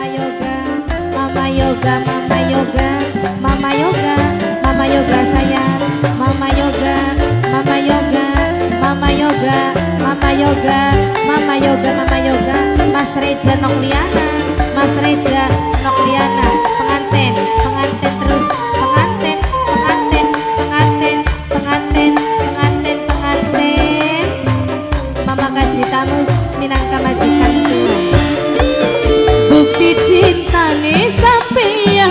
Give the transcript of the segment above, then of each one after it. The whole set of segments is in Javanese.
Mama Yoga, Mama Yoga, Mama Yoga, Mama Yoga, Mama Yoga sayang, Mama Yoga, Mama Yoga, Mama Yoga, Mama Yoga, Mama Yoga, Mama Yoga, Mas Reza Nokliana, Mas Reza Nokliana, pengantin, pengantin terus, pengantin, pengantin, pengantin, pengantin, pengantin, pengantin, Mama Kaji Tanus minangka majikanku. Bukti cintane sampeyan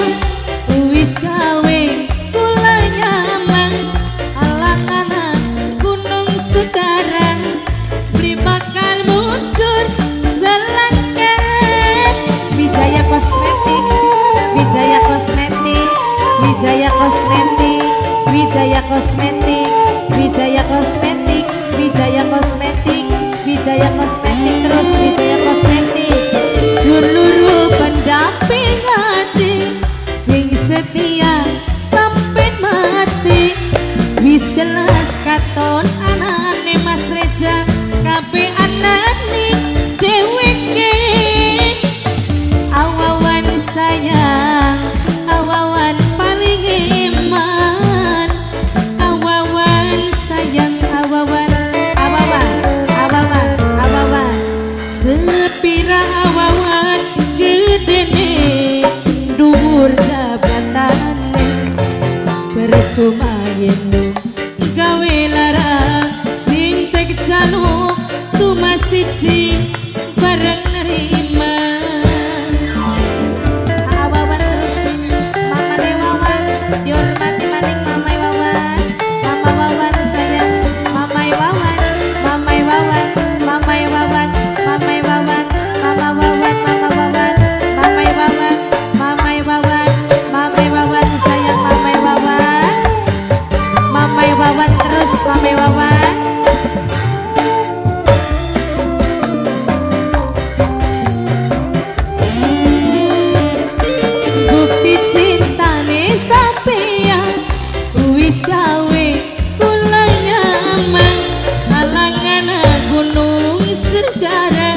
wis gawe kula nyaman, alangan gunung segara beri bakal mundur selangkah. Wijaya Kosmetik, Wijaya Kosmetik, Wijaya Kosmetik, Wijaya Kosmetik, Wijaya Kosmetik, Wijaya Kosmetik, Wijaya Kosmetik terus Wijaya Kosmetik. Seluruh pendamping hati sing setia sampai mati. Wis jelas katon anane Mas Reza, kabeh anane dheweke. Awawan sayang, awawan paling iman, awawan sayang, awawan, awawan, awawan, awawan. Sepira awawan gedene dhuwur jabatane, percuma yen gawe lara sing tek jaluk cuma siji bareng nerima. Awawan terus, mamane Wawan dihormati maning mamai Wawan, mama Wawan sayang, mamai Wawan, mamai Wawan, mamai Wawan, mamai Wawan, mama Wawan, mama Wawan, mamai Wawan, mamai Wawan, mamai Wawan sayang, mamai Wawan, mamai Wawan terus, mamai Wawan. Bukti cintane sampeyan wis gawe kula nyaman, alangan gunung segara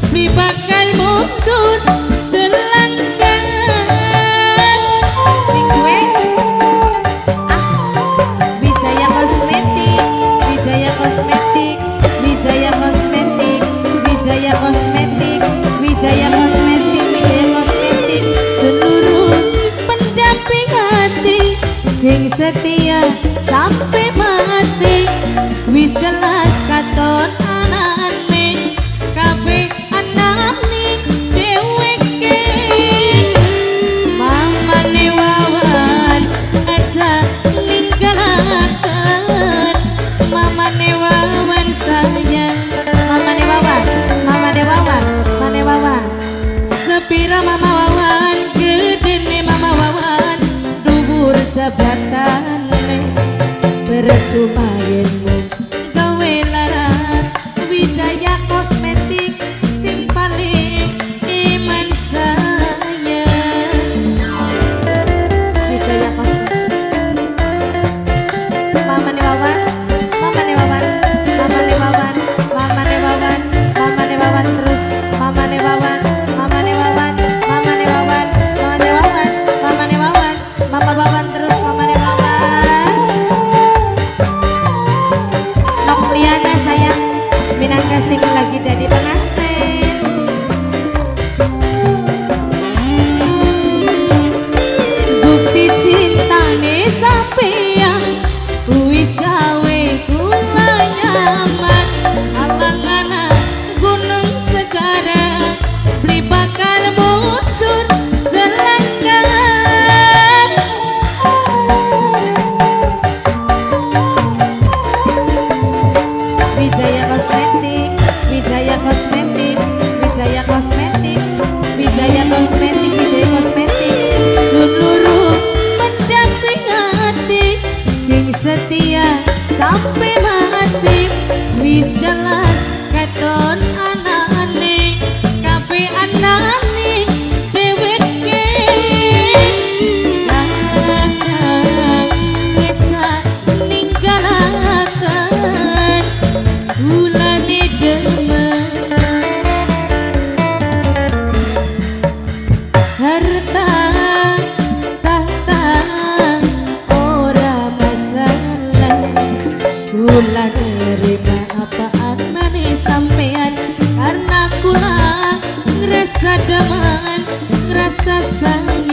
beli bakal mundur selangkah. Sing duwe Wijaya Kosmetik, Wijaya Kosmetik, Wijaya Kosmetik, Wijaya Kosmetik, Wijaya Kosmetik, Wijaya Kosmetik. Seluruh pendamping hati sing setia sampai mati. Wis jelas katon anane kabeh anane dheweke. Mamane Wawan aja ninggalaken, mamane Wawan sayang, mamane Wawan, mamane Wawan, mamane Wawan. Sepira mama Wawan gedene mama Wawan dhuwur jabatane, percuma yen mung gawe lara. Wijaya Kosmetik sing paling iman sayang. Wijaya Kosmetik, mamane Wawan, mamane Wawan, mamane Wawan, mamane Wawan, mamane Wawan terus, mamane Wawan, mamane Wawan, mamane Wawan, mamane Wawan, mamane Wawan, mama Wawan terus, mamane Wawan. Nokliana sayang, minangka sing lagi dadi pengantin. Bukti cintane sampeyan wis gawe kula nyaman, alangan gunung segara beli bakal mundur selangkah. Wijaya Kosmetik, Wijaya Kosmetik, Wijaya Kosmetik, Wijaya Kosmetik, Wijaya Kosmetik. Seluruh pendamping hati sing setia sampai mati. Wis jelas katon anane kabeh anane dheweke. Kadang ngeca ninggalaken kulane demen. Ngrasa demen, ngrasa sayang.